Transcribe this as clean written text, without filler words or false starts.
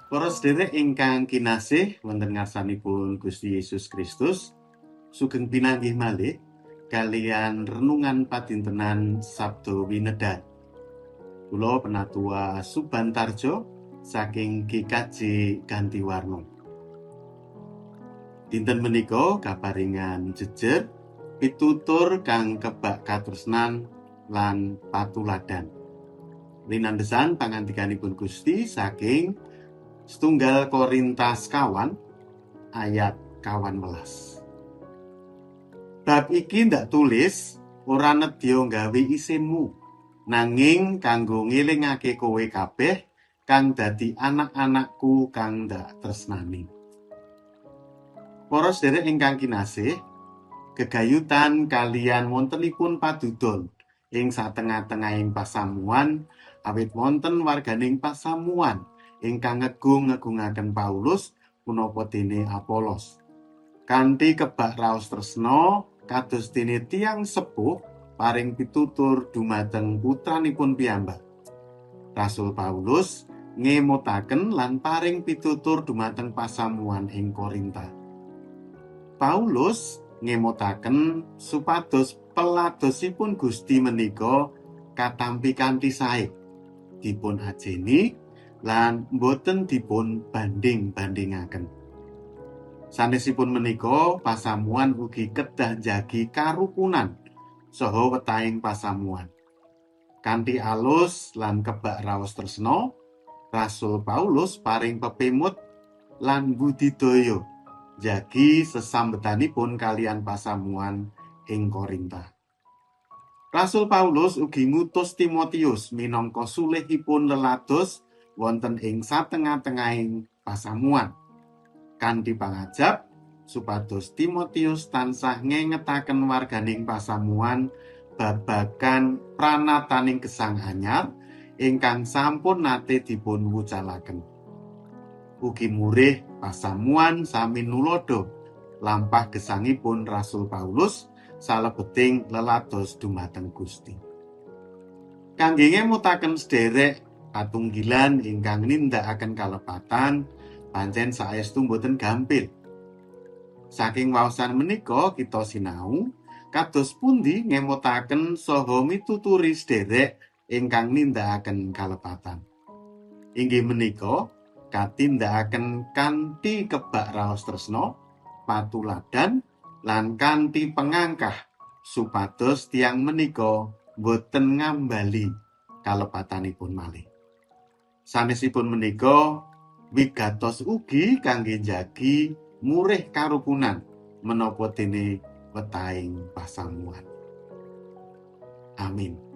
Para sedherek ingkang kinasih wonten ngarsanipun Gusti Yesus Kristus, sugeng pinanggih malih kaliyan renungan padintenan Sabdo Winedar. Kula Penatua Subantarjo saking GKJ Gantiwarno. Dinten menika kaparingan jejer pitutur kang kebak katresnan lan patuladan. Linandesan pangandikanipun Gusti saking setunggal Korintus kawan ayat 18. Bab iki ndak tulis ora nedya gawe isinmu, nanging kanggo ngelingake kowe kabeh kang dadi anak-anakku kang ndak tresnani. Para sedherek ingkang kinasih, gegayutan kaliyan wontenipun padudon ing satengah-tengahing pasamuan awit wonten warganing pasamuan ingkang ngegung-ngegungaken Paulus punapa dene Apolos. Kanthi kebak raos tresna kados dene tiyang sepuh paring pitutur dumateng putranipun piyambak. Rasul Paulus ngemutaken lan paring pitutur dumateng pasamuan ing Korinta. Paulus ngemutaken supados peladosipun Gusti menika katampi kanthi sae, dipun ajeni lan boten dipun banding-bandingaken. Sanesipun menika pasamuan ugi kedah njagi karukunan saha wetahing pasamuan. Kanthi alus lan kebak raos tresna, Rasul Paulus paring pepemut lan budidaya njagi sesambetanipun kaliyan pasamuan ing Korinta. Rasul Paulus ugi ngutus Timotius minangka sulihipun lelados wonten ing satengah-tengahing pasamuan. Kanthi pangajap supados Timotius tansah ngengetaken warganing pasamuan babagan pranataning gesang anyar ingkang sampun nate dipun wucalaken. Ugi murih pasamuan sami nulodo lampah gesangipun Rasul Paulus salebeting lelados dumateng Gusti. Kangge ngemutaken sederek patunggilan ingkang nindakaken kalepatan pancen saestu mboten gampil. Saking waosan menika kita sinau kados pundi ngemutaken saha mituturi sederek ingkang nindakaken kalepatan. Inggih menika katindakaken kanthi kebak raos tresna, patuladan lan kanthi pengangkah supados tiyang menika boten ngambali kalepatanipun malih. Sanesipun menika wigatos ugi kangge njagi murih karukunan menapa dene wetahing pasamuan. Amin.